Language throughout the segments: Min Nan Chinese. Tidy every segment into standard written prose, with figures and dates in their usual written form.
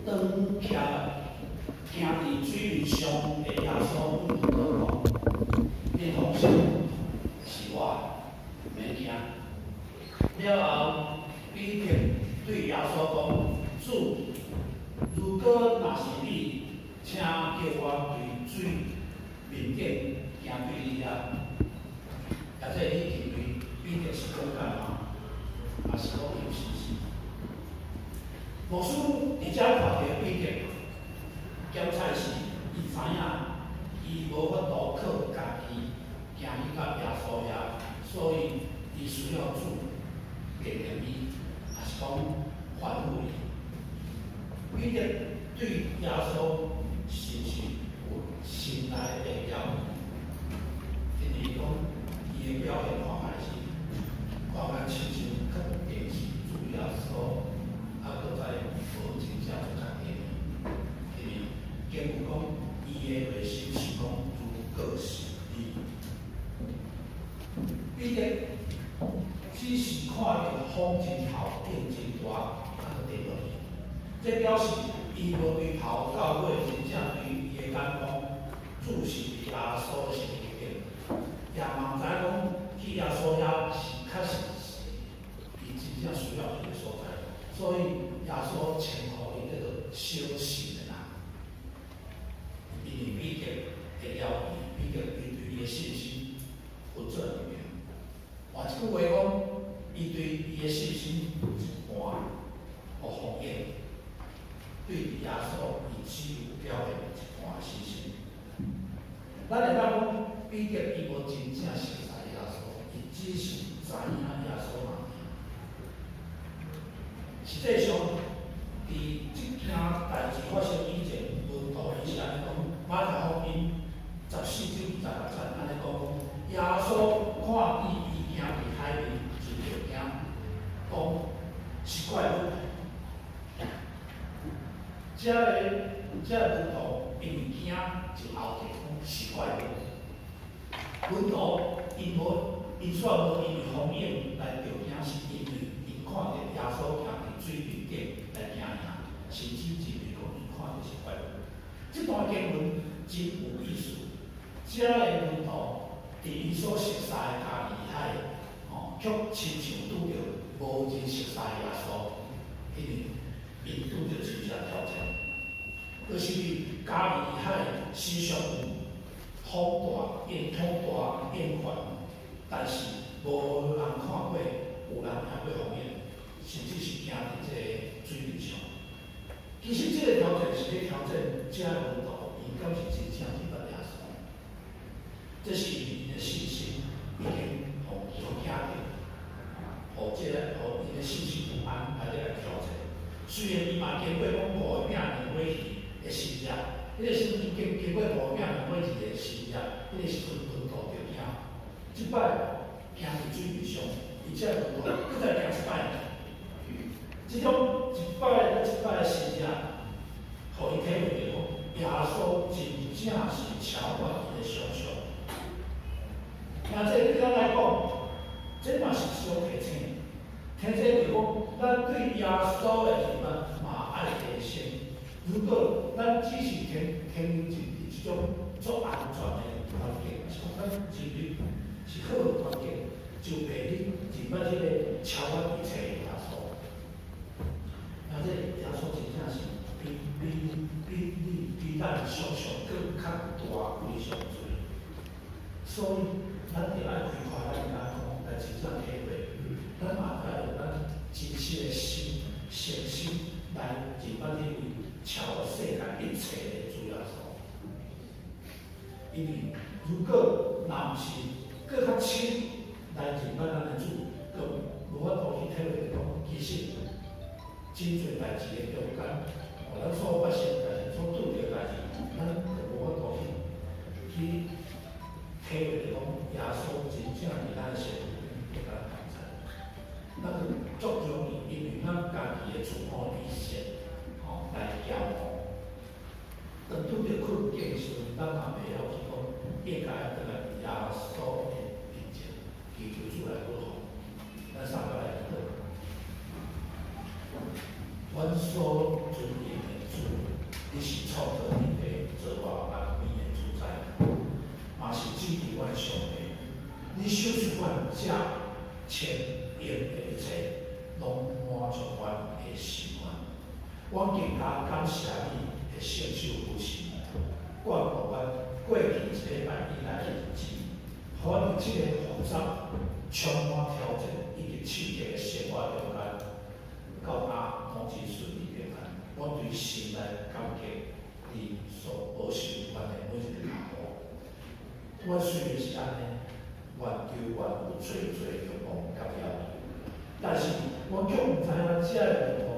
當徛行佇水面上的耶穌對門徒講：“你放心，是我，免驚。”了後，彼得對耶穌講：“主，如果若是你，請叫我佇水面頂行對你遐。”或者你認為彼得是講假話，還是講有信心？牧師佇遮看著彼得，檢查時，伊知影伊無法度靠家己行去到耶穌遐，所以伊需要主命令伊，抑是講吩咐伊。彼得對耶穌是毋是有心內的猶疑？因為講伊的表現看起來是，看起來親像確定是主耶穌，啊，閣再無真正做確定。因為經文講，伊的內心是講如果是你，彼得只是看著風真頭變真大，啊，就跌落去。這表示伊無對頭到尾真正對伊的眼光注視佇耶穌的身軀頂，也嘛毋知講去耶穌遐是確實是伊真正需要去的所在，所以耶穌稱呼伊叫做小信的人。因為彼得的猶疑，彼得伊對伊的信心有做明。換一句話講，伊對伊的信心有一半予風湧，對耶穌伊只有表現一半的信心。咱會當講，彼得伊無真正熟似耶穌，伊只是知影耶穌嘛。實際上，佇這件代誌發生以前，門徒伊是按呢講，馬太福音14章26節按呢講，耶穌看見伊行佇海面，就著驚，講是怪物。這个門徒因為驚，就嗷叫講是怪物。門徒𪜶無，𪜶煞無因為風湧來著驚，是因為𪜶看著耶穌行佇水面頂來行爾，甚至認為講𪜶看著是怪物。這段經文真有意思。這个門徒佇𪜶所熟似的加利利海，吼，卻親像拄著無真熟似的耶穌，因為𪜶拄著真正挑戰。就是加利利海時常有風大、變風大變幻，但是無人看過有人行過風湧，甚至是行佇這個水面上。其實這個挑戰是咧挑戰這个門徒，𪜶敢是真正認捌耶穌？這是因為𪜶的信心已經予予驚著，予這個予𪜶的信心不安來咧來挑戰。雖然伊嘛經過講五個餅兩尾魚的神蹟，彼個時陣伊經過五個餅兩尾魚的神蹟，彼個時陣門徒就驚。這擺行佇水面上，伊這個門徒閣再驚一擺。這種一擺閣一擺的神蹟，予伊體會著講，耶穌真正是超越伊的想象。那這對咱來講，這嘛是一種提醒。提醒著講，咱對耶穌的認捌嘛愛提升。如果咱只是停留佇這種足安全的環境，是講咱認為是好的環境，就袂去認捌這個超越一切的耶穌。那這耶穌真正是比咱想象閣較大非常濟。所以，咱著愛開闊咱的眼光來真正體會，咱嘛愛用咱真實的心、誠心來認捌這位超越世界一切的主耶穌。因為如果若毋是閣較深來認捌咱的主，閣無法度去體會著講，其實真濟代誌的中間，哦，咱所發生的代誌，所拄著的代誌，咱就無法度去體會著講，耶穌真正佇咱的生命中佮咱同在。咱就足容易因為咱家己的自我意識，吼，來驕傲。當拄著困境的時陣，咱嘛袂曉去講，應該轉來耶穌的面前，祈求主來保護。咱三個來祈禱。阮所尊敬的主，你是創造天地、造化萬物的主宰，嘛是支持阮的上帝。你賞賜阮這充盈的一切，攏滿足阮的心願。阮更加感謝你的聖手扶持，眷顧阮過去一禮拜以來的日子，予阮佇這个複雜、充滿挑戰以及刺激的生活中間，到今攏真順利平安。阮對心內感激你所保守阮的每一个腳步。阮雖然是按呢，願求願有濟濟欲望佮要求，但是阮卻毋知影這个欲望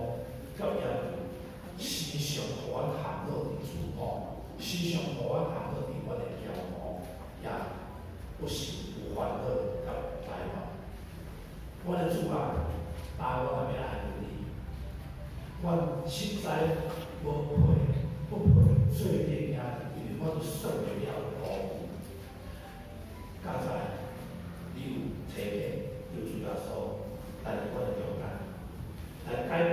佮要求，時常予阮陷落佇自我，時常予阮陷落佇阮的驕傲，也不是有煩惱佮怠慢。我的主啊，今我若欲愛慕你，阮實在無配，不配做你的囝兒，因為我都算袂了辜負。佳哉你有差遣，有主耶穌來佇阮的中間，來改變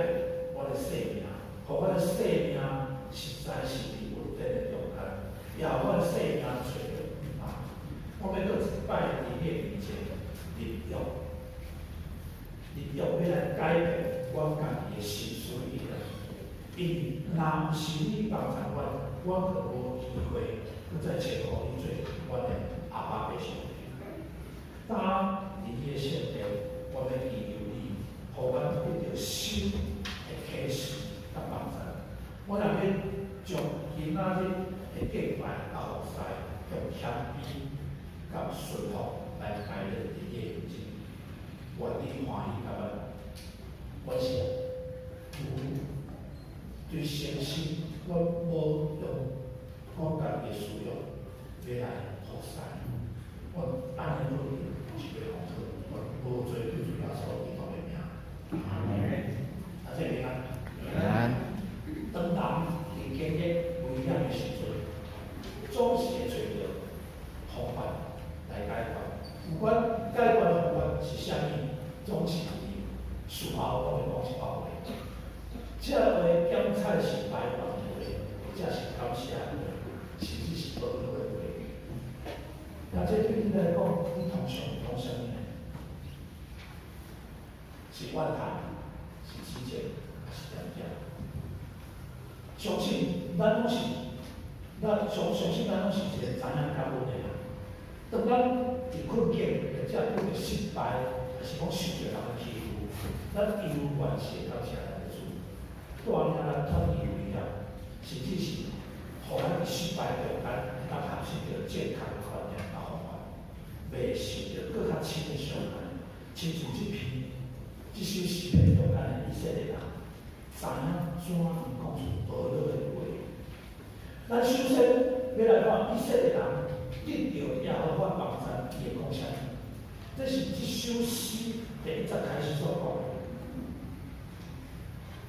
阮的生命，予阮的生命實在是佇穩定的中間，也予阮的生命揣著啊！我欲閣一擺佇你的面前立約，立約欲來改變阮家己的心思意念，因為若毋是你幫助阮，阮就無機會閣再稱呼你做阮的阿爸父上帝。當佇你的聖殿，我欲祈求你，予阮得著新的啟示佮幫助。我若欲將今仔日的敬拜佮服侍，用謙卑佮順服來擺佇你的面前，願你歡喜佮阮。阮是有對誠實，阮無用阮家己的私欲欲來服侍。阮按呢做是欲奉主，阮無罪救主耶穌基督的名。阿門。啊，這平安。平安。當人佇經歷危險的時陣，總是會揣著方法來解決。不管解決的方法是啥物，總是佇事後攏會講一寡話。這話檢採是埋怨的話，或者是感謝的話，甚至是哀樂的話。那這對你來講，你通常講啥物呢？是怨嘆，是指責，還是點點？相信咱攏是，咱相信咱攏是一個知影感恩的人。當咱佇困境或者拄著失敗，還是講受著人的欺負，咱猶原是會感謝咱的主，帶領咱脫離危險，甚至是予咱佇失敗中間會當學習著正確的觀念佮方法，袂受著閣較深的傷害。親像這篇、這首詩篇中間的以色列人，知影怎樣講出哀樂的話。咱首先欲來看以色列人得著耶和華幫助，伊會講啥物？這是這首詩第一節開始所講的。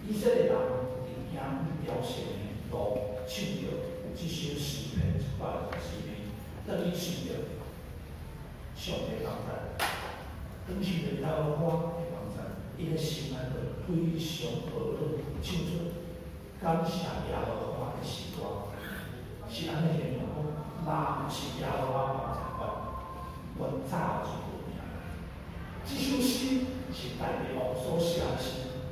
以色列人佇行朝聖的路，唱著這首詩篇124篇，當伊想著上帝幫助，當想著耶和華的幫助，伊的心內就非常哀樂，唱出感謝耶和華的詩歌。是按呢形容講，若毋是耶和華幫助阮，阮早就無命。這首詩是大衛王所寫的詩，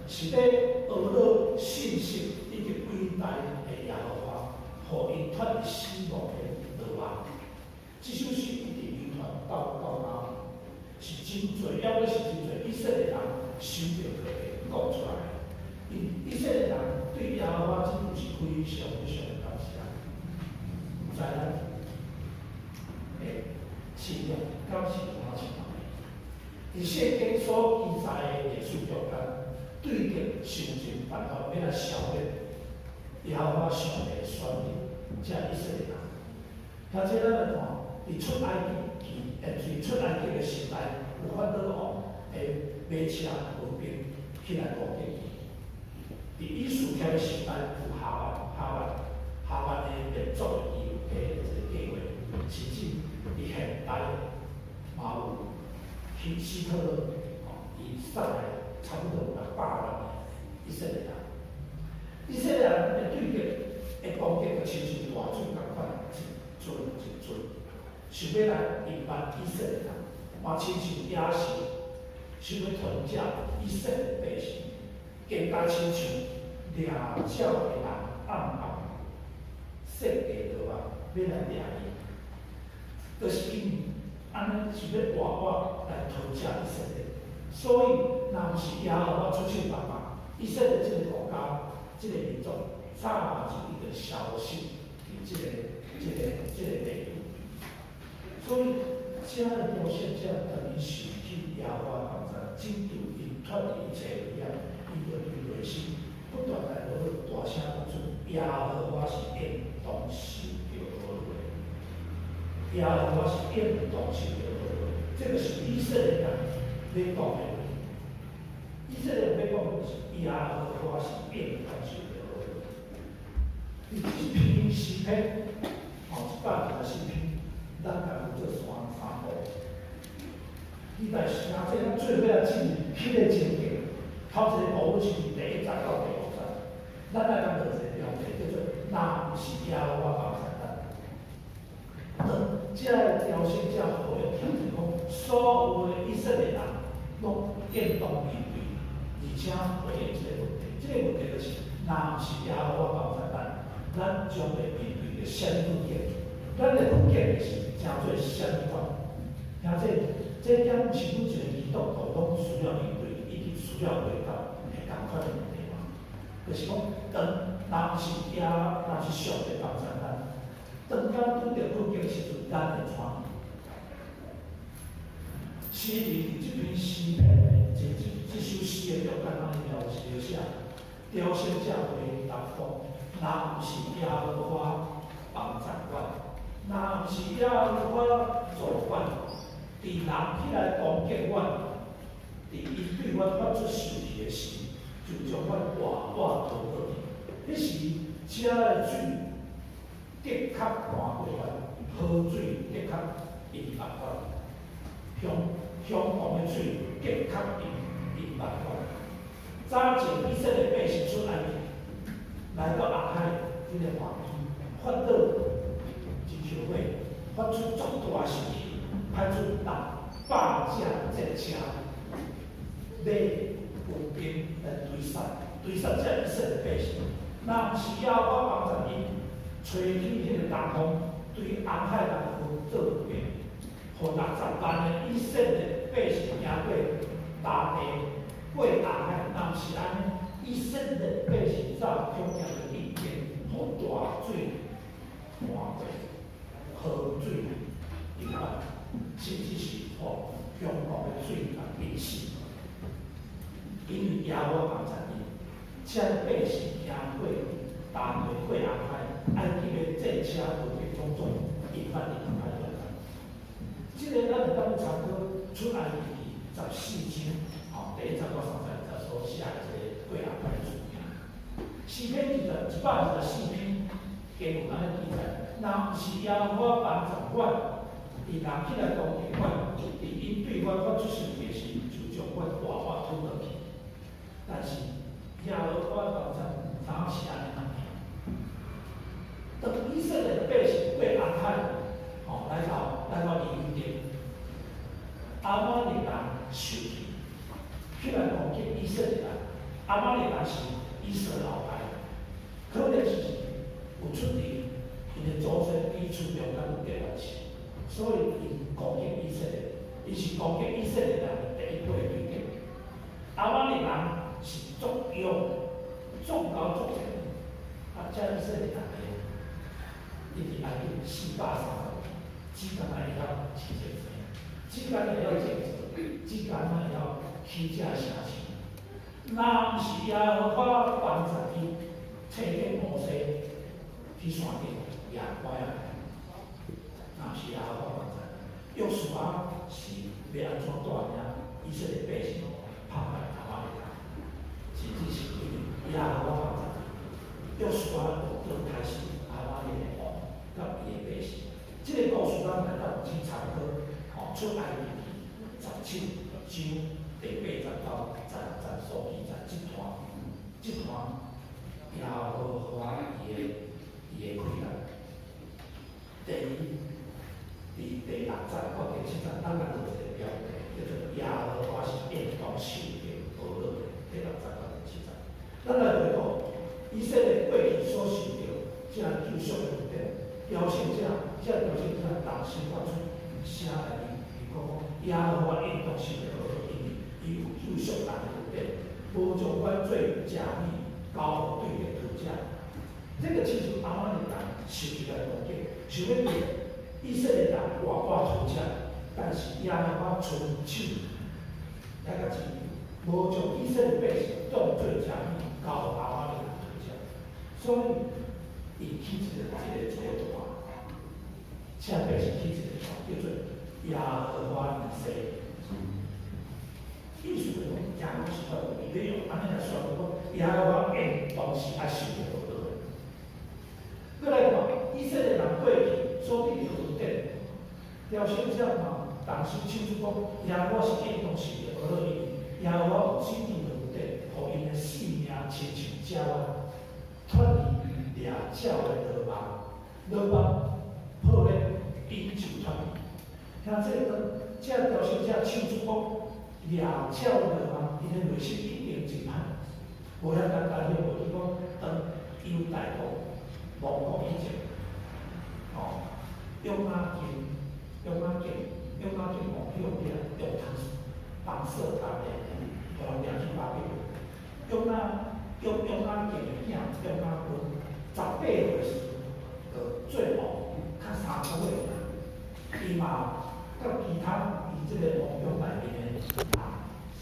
是咧哀樂信實以及偉大的耶和華，予𪜶脫離死亡的羅網。這首詩一直流傳到今，是真濟，抑閣是真濟以色列人想著就會講出來。因以色列人對耶和華真是非常非常的感謝。毋知咱的信仰敢是怎樣情況？佇聖經所記載的歷史中間，對敵想盡辦法欲來消滅耶和華上帝選民，這以色列人。或者咱來看，佇出埃及記，佇出埃及的時代，有法老王的馬車軍兵起來攻擊伊。佇以斯帖的時代，有哈曼的滅族的一個計劃，甚至佇現代嘛有希特勒，吼，伊殺來差不多有600萬個以色列人。以色列人的對敵會會攻擊甲親像大水仝款，一陣一陣，想欲來淹沒以色列人，嘛親像野獸，想欲吞食以色列百姓，更加親像掠鳥的人暗暗設計落網，欲來掠伊，就是因為按呢想欲活活來吞食以色列，所以若毋是耶和華出手幫忙，以色列這个國家、這个民族，早就已經消失佇這个地區。所以，遮个朝聖者當𪜶受去耶和華幫助，拯救𪜶脫離一切危險，𪜶就對內心不斷來落大聲講出：耶和華是應當受著呵護的，耶和華是應當受著呵護的。這个是以色列人欲講的。以色列人欲講的是耶和華是應當受著呵護的。佇這篇詩篇，吼，124篇，咱共分做三部。伊但是啊，這咱最尾仔進入彼个情景，頭一个部分是第一節到第五節，咱愛共落一個標題叫做“若毋是耶和華幫助咱”。當這个朝聖者呼籲聽著講，所有的以色列人攏應當面對，而且回應這个問題。這个問題就是，若毋是耶和華幫助咱，咱將會面對著啥物困境？咱的困境是成做啥物款？聽這這點是每一個基督徒攏需要面對，以及需要回答的仝款的問題嘛？就是講，當若毋是上帝幫助咱，當咱拄著困境時陣，咱會怎？詩人佇這篇詩篇的這首詩的中間，按呢描寫，朝聖者回答講：若毋是耶和華幫助阮，若毋是耶和華助阮，佇人起來攻擊阮，佇𪜶對阮發出受氣的時，就將阮活活吞落去。彼時，遮的水的確漫過阮，河水的確淹沒阮，凶凶狂的水的確淹沒阮。早前以色列百姓出埃及，來到紅海這個岸邊，法老真後悔，發出足大生氣，派出600架戰車，馬步兵來追殺，追殺這以色列百姓。若毋是耶和華幫助𪜶，吹起彼个東風，對紅海來分做兩半，予60萬的以色列百姓行過乾地，過紅海。若毋是按呢，以色列百姓早恐驚著已經予大水漫過，河水淹沒，甚至是予凶狂的水共淹死。因為耶和華幫助𪜶，這百姓行過乾地過紅海，埃及的戰車步兵攏總淹沒佇紅海內底。這个咱會當參考出埃及記14章，吼，第一節到32節所寫的這个過紅海的事件。詩篇124篇經文按呢記載：若毋是耶和華幫助阮，佇人起來攻擊阮，佇𪜶對阮發出生氣時，就將阮活活吞落去。但是耶和華幫助，毋知影是按呢行。當以色列百姓過紅海，吼，來到以地，亞瑪力人受氣，起來攻擊以色列人。亞瑪力人是以掃後代，可能是有出佇𪜶的祖先彼此中間有結緣親，所以𪜶攻擊以色列，伊是攻擊以色列人的第一批對敵。亞瑪力人是足勇、壯高足健，啊，這以色列人呢，伊佇埃及430年，只干焦會曉騎戰車，只干焦會曉建造，只干焦會曉起這城市。若毋是耶和華幫助伊，差遣摩西去山頂舉拐仔，若毋是耶和華幫助，約書亞是欲按怎帶領以色列百姓拍敗亞瑪力人，甚至是因為耶和華幫助伊，約書亞就開始亞瑪力的王佮伊的百姓。這个故事咱來當去參考，吼，出埃及記17章第八節到16節所記載這段耶和華伊的咱來回顧以色列過去所受著這救贖的恩典，朝聖者，這朝聖者同時發出聲來伊講講，耶和華應當受著呵咾，因為伊有救贖人的恩典，無將阮做食物交予對敵屠者。這個親像亞瑪力人受一個攻擊，想欲對以色列人活活屠殺，但是耶和華伸手來共拯救，無將以色列百姓當做食物交予亞瑪力人屠殺，所以伊起一個壇，請百姓起一個壇，叫做耶和華尼西。意思就是講，耶和華是伊欲用按呢來宣布講，耶和華應當是愛受著呵咾的。閣來看以色列人過去所得著恩典，朝聖者嘛，同時唱出講，耶和華是應當受著呵咾，因為耶和華有指定的恩典，予𪜶的性命親像鳥仔，脫離掠鳥的羅網，羅網破裂，𪜶就脫離。兄弟，當這朝聖者唱出講，掠鳥羅網，𪜶的內心一定真歹，無遐簡單，彼無去講當猶大國亡國以前，吼，約雅斤、約雅敬、約雅敬王去予掠用糖綁索共掠，予人掠去巴比倫。約雅約約雅敬的囝約雅斤，18歲時就做王，較3個月爾，伊嘛佮其他伊這个王宮內面的人，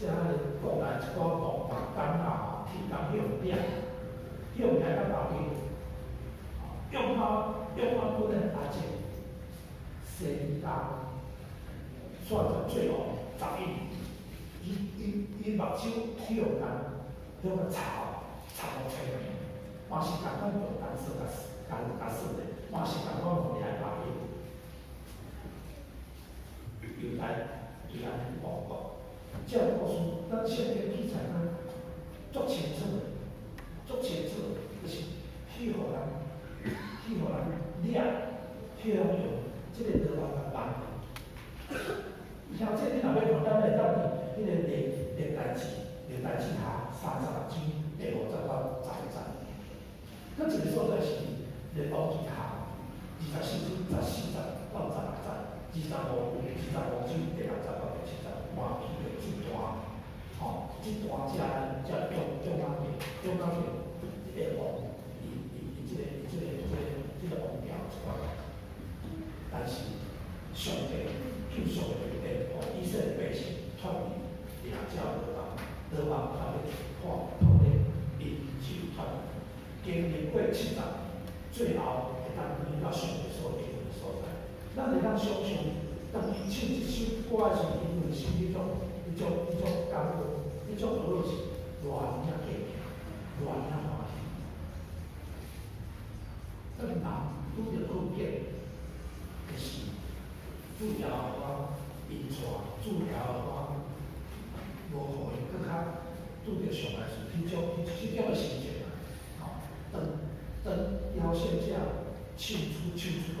像彼个國內一寡王木工仔吼、鐵工去予掠，去予掠到巴比倫。約雅約雅斤的阿叔，西底家，煞就做王11年，伊伊伊目睭去予人彼個插插予青的，嘛是共款用銅索共共共鎖的，嘛是共款予掠巴比倫。猶大對按呢亡國，這個故事咱聖經記載咱足清楚的，足清楚的，就是去予人去予人掠，去予人用這個羅網來綁。像這你若欲看，咱會當佇彼個歷歷代志歷代志下36章第5節到11節。閣一個所在是列王紀下24章14節到16節，25章第6節到第7節，嘛提著這段，吼，這段遮遮約約雅敬約雅敬這個王，伊伊伊這個這個這個這個王朝一寡，但是上帝救贖的恩典，予以色列百姓脫離掠鳥羅網，羅網脫咧破破裂，𪜶就脫離。經歷過70，最後會當轉到上帝所應許的所在。咱會當想象，當伊唱這首歌的時陣，伊內心彼種、彼種、彼種感覺、彼種呵咾是偌爾仔過癮，偌爾仔歡喜。當人拄著困境的時，主耶和華引帶，主耶和華無予伊閣較拄著上來時，彼種彼種的心情啊，吼，當當朝聖者唱出唱出講，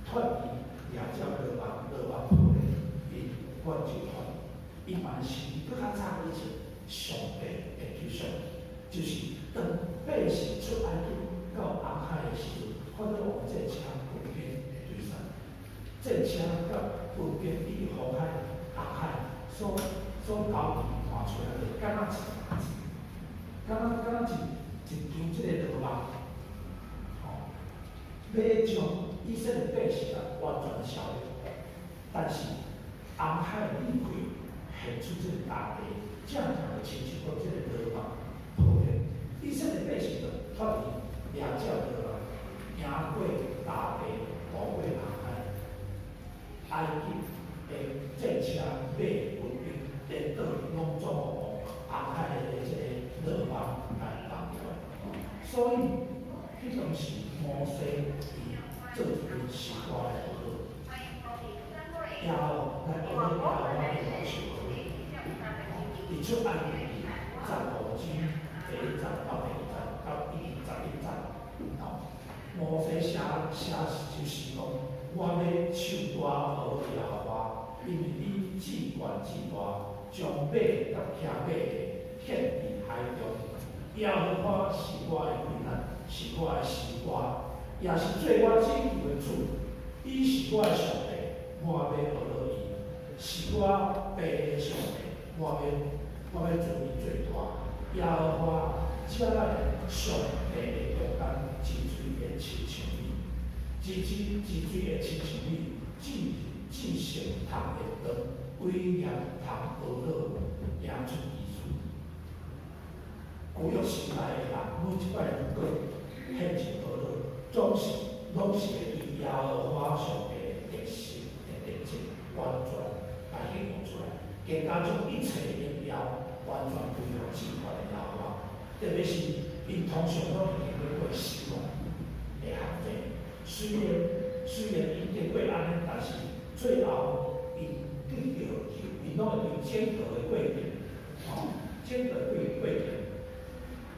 脫離掠鳥羅網，羅網破裂，𪜶阮就脫離。伊嘛是閣較早以前，上帝的救贖，就是當百姓出埃及到紅海的時陣，法老王戰車軍兵的追殺，戰車佮軍兵以及紅海、紅海所所交織換出來的，敢若一敢若敢若一一張這個羅網，吼，欲將以色列百姓啊完全消滅。但是紅海裂開，現出這個大地，正正就親像講這個羅網破裂，以色列百姓就脫離掠鳥羅網，行過大地，渡過紅海，埃及的戰車、馬、軍兵，連倒攏總予紅海的這個羅網來綁掉。所以，彼當時摩西伊做一篇詩歌來呵咾，耶和來呵咾耶和華的受呵咾。佇出埃及記15章第1節到第2節到一直11節，吼，摩西寫寫一首詩講：我欲唱歌呵咾耶和華，因為你至懸至大，將馬佮騎馬的獻佇海中。耶和華是我的威力，是我的詩歌，也是做我拯救的主。伊是我的上帝，我欲學落伊；是我爸的上帝，我欲尊伊做大。耶和華，這的上帝的中間，真水會親像你，真水真水會親像你，至至聖通的光，威嚴通呵咾，行出奇事。舊約時代的人，每一擺如果獻祭呵咾，總是攏是會對耶和華上帝的特性的特質完全來顯露出來，更加將一切榮耀完全歸予至懸的耶和華。特別是𪜶通常攏會經過死亡的陷阱，雖然𪜶經過按呢，但是最後𪜶得著，𪜶攏會對整個的過程，吼，整個過程，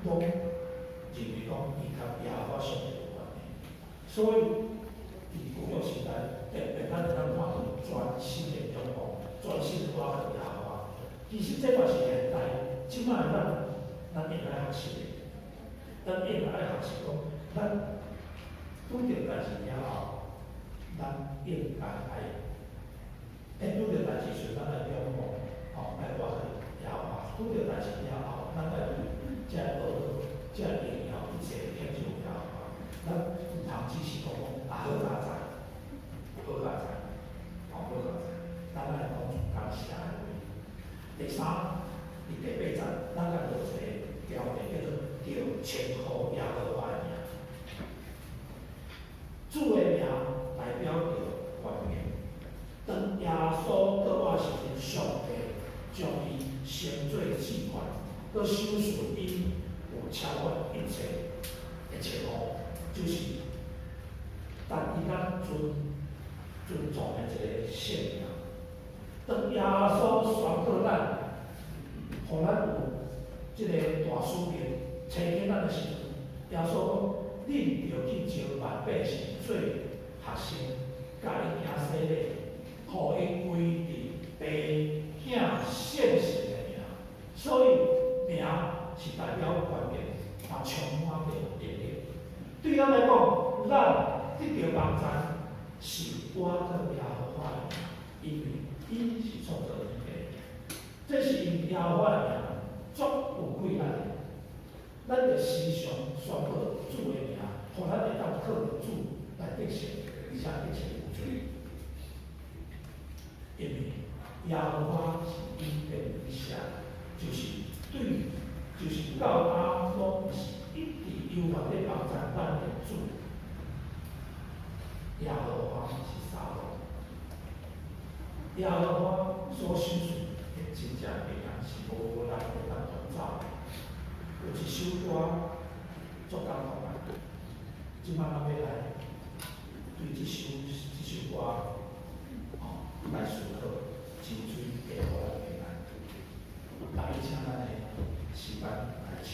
攏認為講伊佮耶和華上帝有關係。所以，佇舊約時代，特別咱會當看著全新的仰望，全新的倚靠耶和華。其實這嘛是現代，這擺咱，咱應該學習的。咱應該愛學習講，咱拄著代誌了後，咱應該愛，拄著代誌時，咱愛仰望，吼，愛倚靠耶和華。拄著代誌了後，咱愛對這個這榮耀一切獻上耶和華。咱毋通只是講講啊好佳哉，好佳哉，吼好佳哉，咱愛講出感謝的話。第三，佇第八節，咱來落一個標題叫做“著稱呼耶和華的名”。主的名代表著權柄。當耶穌閣活時陣，上帝將伊升做至懸，閣賞賜伊有超越一切的稱呼，就是單伊咱尊尊重的一個聖名。當耶穌宣告咱，予咱有這個大使命，差遣咱的時陣，耶穌講：恁著去召萬百姓做學生，共𪜶行洗禮，予𪜶歸佇父子聖神的名。所以名是代表權柄，嘛充滿著能力。對咱來講，咱得著幫助是倚靠耶和華的名，因為伊是創造天地。這是因耶和華的名足有氣力的。咱著時常宣告主的名，予咱會當靠著主來得勝，而且得勝有餘。因為耶和華是伊的以下，就是對，就是到今攏是一直猶原咧幫助咱的主。耶和華是沙龍，耶和華所賞賜的真正平安是無人會當奪走的。有一首歌足感動的，這擺咱欲來對這首歌，吼來思考，真水會予咱平安。來，請咱的詩班來唱。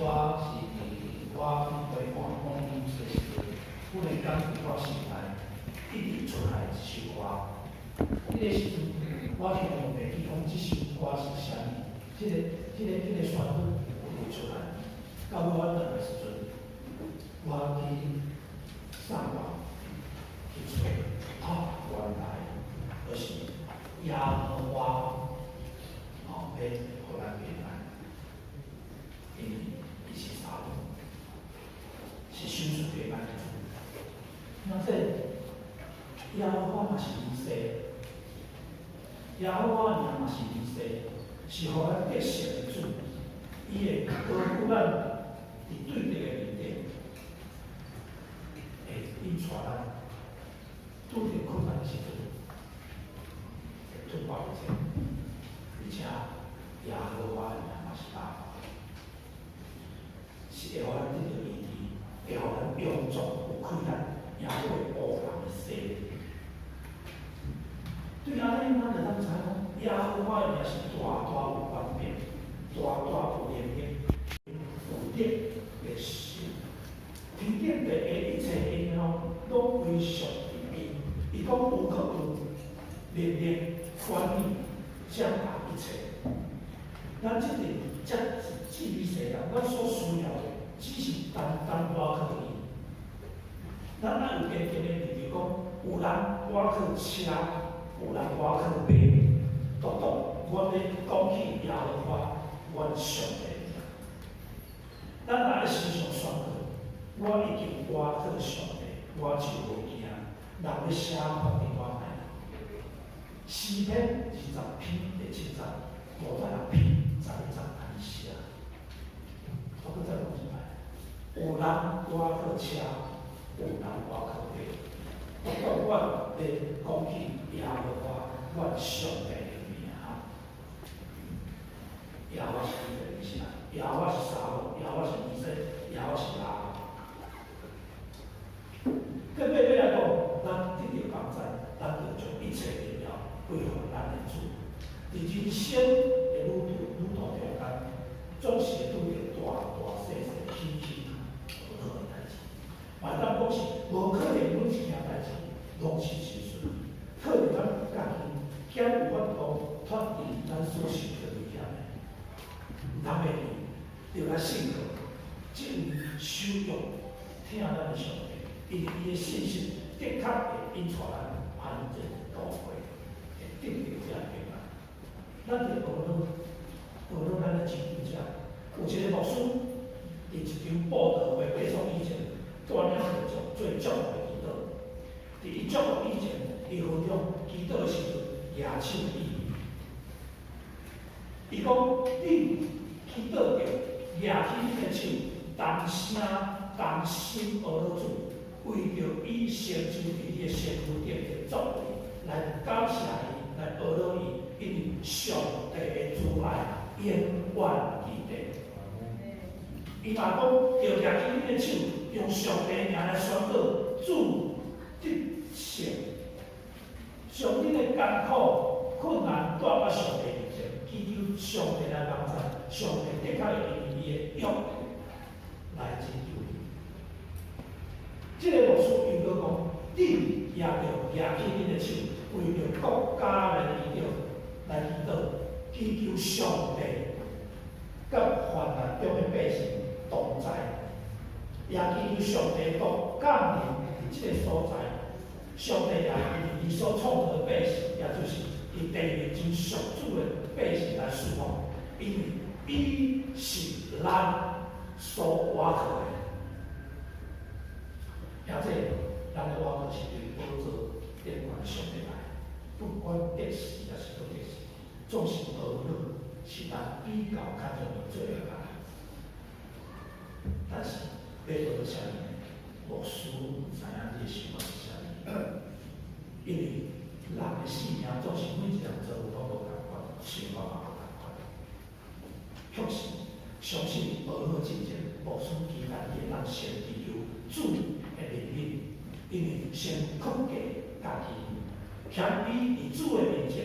我是伫我去陪伴讲经的时阵，忽然间伫我心内一直出來一首歌。彼个時陣，我形容袂記講這首歌是啥物，這個旋律會出來。到尾我轉來時陣，我去上網去揣，哦，原來就是耶和華哦，欲予咱平安，因為伊是撒母，是賞賜平安的主。那這耶和華嘛是彌賽，耶和華名嘛是彌賽，是予咱得勝的主。伊會高舉咱佇對敵的面頂，會引帶咱拄著困難的時陣，會突破一切，而且耶和華的名嘛是大，是會予咱得著醫治，會予咱勇壯有氣力，贏過烏人的勢力。對按呢，咱就通知影講，耶和華的名是大大有權柄，大大有能力，有德的神。天頂地的一切榮耀，攏歸屬於伊。伊講有閣有能力管理掌握一切。咱這個遮智微細人，咱所需要的，只是單單倚靠伊。咱愛有堅定的立場，講有人倚靠車，有人倚靠馬，獨獨阮欲講起耶和華，阮上帝的名。咱若愛時常宣告，我已經倚靠上帝，我就無驚。人欲啥決定我來？詩篇20篇第7節，五十六篇11節按呢寫。我閣再講一擺，有人倚靠車，有人倚靠馬，獨獨阮欲講起耶和華，阮上帝的名。耶和華是伊的名，耶和華是撒母，耶和華是彌賽，耶和華是拉。更尾尾來講，咱得著幫助，咱就將一切榮耀歸予咱的主。佇人生的旅途中間，總是會拄著大大細細、起起落落的代誌。嘛會當講是無可能每一件代誌攏是順順，可能咱家己敢有法度脫離咱所受的危險的，毋通袂記，著來信靠這位守約疼咱的上帝，因為伊的信實的確會引帶咱安然度過，會得著這個平安。咱著學落學落咱的拯救者，有一個牧師，佇一場佈道會結束以前，帶領會眾做祝福的祈禱。佇伊祝福以前，伊分享祈禱的時陣舉手的意義。伊講：你祈禱著舉起恁的手，同聲同心阿羅主，為著伊成就佇你的身軀頂的作為，來感謝伊，來阿羅伊，因為上帝的慈愛永遠記得。伊嘛講，著舉起恁的手，用上帝的名來宣告主得勝，將恁的艱苦困難帶到上帝面前，祈求上帝來幫助，上帝的確會因為伊的約來拯救你。這個牧師又閣講，你也著舉起恁的手，為著國家來祈禱，來祈禱，祈求上帝佮患難中的百姓同在，也祈求上帝國降臨佇這個所在。上帝也因為伊所創造的百姓，也就是佇地面上屬主的百姓來賜福，因為伊是咱所倚靠的。兄弟，咱的倚靠是對寶座頂懸的上帝來，不管得時抑是無得時，總是阿羅是咱比較較容易做的吧。但是欲做到啥物呢？牧師知影你的想法是啥物，因為人的性命總是每一個人做攏無仝款，想法嘛無仝款。確實，相信阿羅進前，牧師期待伊會當先祈求主的憐憫，因為先克制家己，謙卑佇主的面前，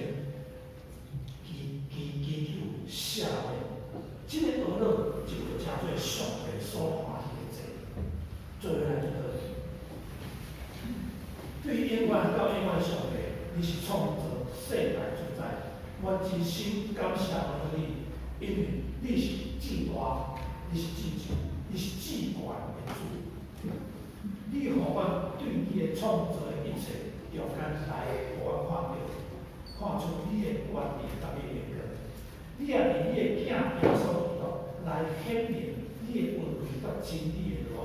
祈祈祈求赦免。這個阿羅就叫遮做上帝所歡喜的祭，做伙來祈禱。對永遠到永遠的上帝，你是創造世界主宰，阮真心感謝予你，因為你是至大，你是至尊，你是至懸的主。你予阮對你的創造的一切中間來，予阮看著，看出你的權力佮你的榮光。你也佇你的囝耶穌基督來顯明你的恩惠佮真理的路，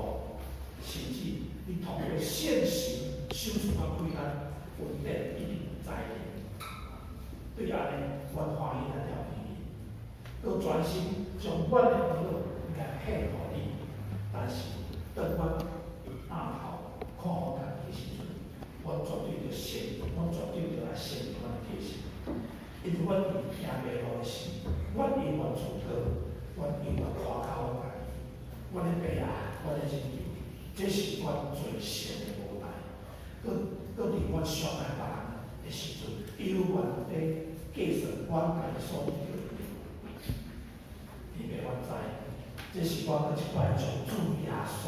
甚至你通過聖神賞賜阮開咱恩典以及才能。對按呢，阮歡喜來調你，閣專心將阮的祈禱來獻予你。但是當阮額頭看予家己的時陣，阮絕對著承，阮絕對著來承認阮的過失，因為阮佇行迷路的時，阮永遠自高，阮永遠誇口阮家己，阮的爸啊，阮的拯救，這是阮罪性的無奈。閣閣佇阮傷害別人的時陣，猶原佇計算阮家己所得到的。天父，阮知，這是阮閣一擺將主耶穌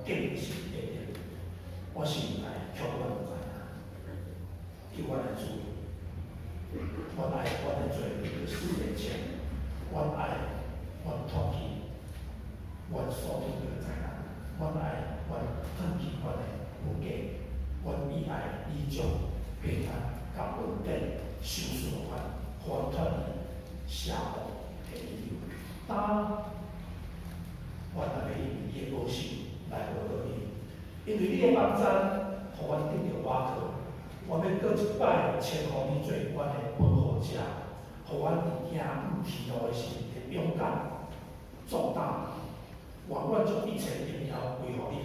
敬神的德。我實在卻阮毋知影，求阮的主，阮愛阮的罪得到洗清，阮愛阮脫去阮所得到的災難，阮愛阮脫去阮的無價，阮以愛你將平安佮恩典賞賜予阮，予阮脫離邪惡的引誘。當阮若欲因為你的保守來報答你，因為你的幫贊，予阮得著倚靠。我欲閣一擺稱呼你做阮的保護者，予阮佇行毋天路的時陣勇敢壯膽。願阮將一切榮耀歸予你。